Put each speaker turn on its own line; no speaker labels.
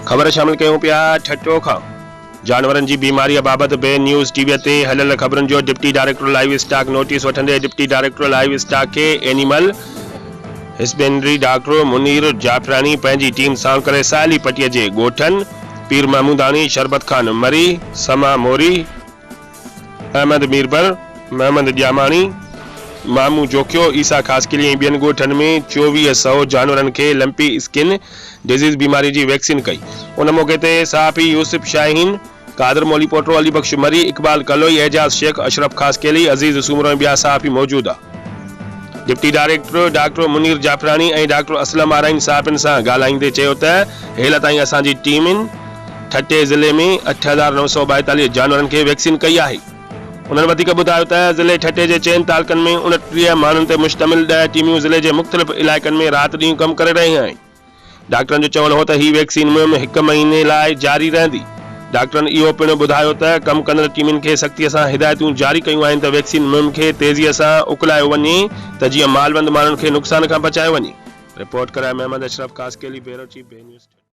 خبر شامل ڪيون پيا ٺٽو کان جانورن جي بيماري بابت بي نيوز ٽي وي تي هليل خبرن جو deputy director live stock notice وٺندي ڊپٽي ڊائريڪٽر لائيو اسٽاڪ کي animal husbandry doctor Munir Jafrani پنهنجي ٽيم ساڻ ڪري ساحلي پٽي جي ڳوٺن پير محموداڻي، شربت خان مري، سما موري، احمد ميربر، محمد ڄاماڻي، مامو جوکيو، عيسيٰ خاصخيلي ۽ ٻين ڳوٺن ۾ 24 سئو جانورن کي لمپي اسڪن ڊزيز بيماري جي ويڪسين ڪئي. ان موقعي تي صحافي يوسف شاهين، قادر مولي پوٽو، علي بخش مري، اقبال ڪلوئي، اعجاز شيخ، اشرف خاصخيلي، عزيز سومرو ۽ ٻيا صحافي موجود ها. Deputy director doctor Munir Jafrani ۽ doctor Aslam Arain صحافين سان ڳالهائيندي چيو ته هيل تائين اسان جي ٽيمن ٺٽي ضلعي ۾ 8942 جانورن کي ويڪسين ڪئي آهي. انهن وڌيڪ ٻڌايو ته ضلعي ٺٽي جي چئن تعلقن ۾ 29 ماڻهن تي مشتمل ڏهه ٽيميون ضلعي جي مختلف علائقن ۾ رات ڏينهن ڪم ڪري رهيون آهن. ڊاڪٽرن جو چوڻ هو ته هي ويڪسين مهم هڪ مهيني لاء جاري رهندي. ڊاڪٽرن اهو پڻ ٻڌايو ته ڪم ڪندڙ ٽيمن کي سختي سان هدايتون جاري ڪيون آهن ته ويڪسين مهم کي تيزي سان اڪلايو وڃي ته جيئن مالوند ماڻهن کي نقصان کان بچايو وڃي. رپورٽ ڪرائي Muhammad Ashraf Khaskheli, bureau chief, B news.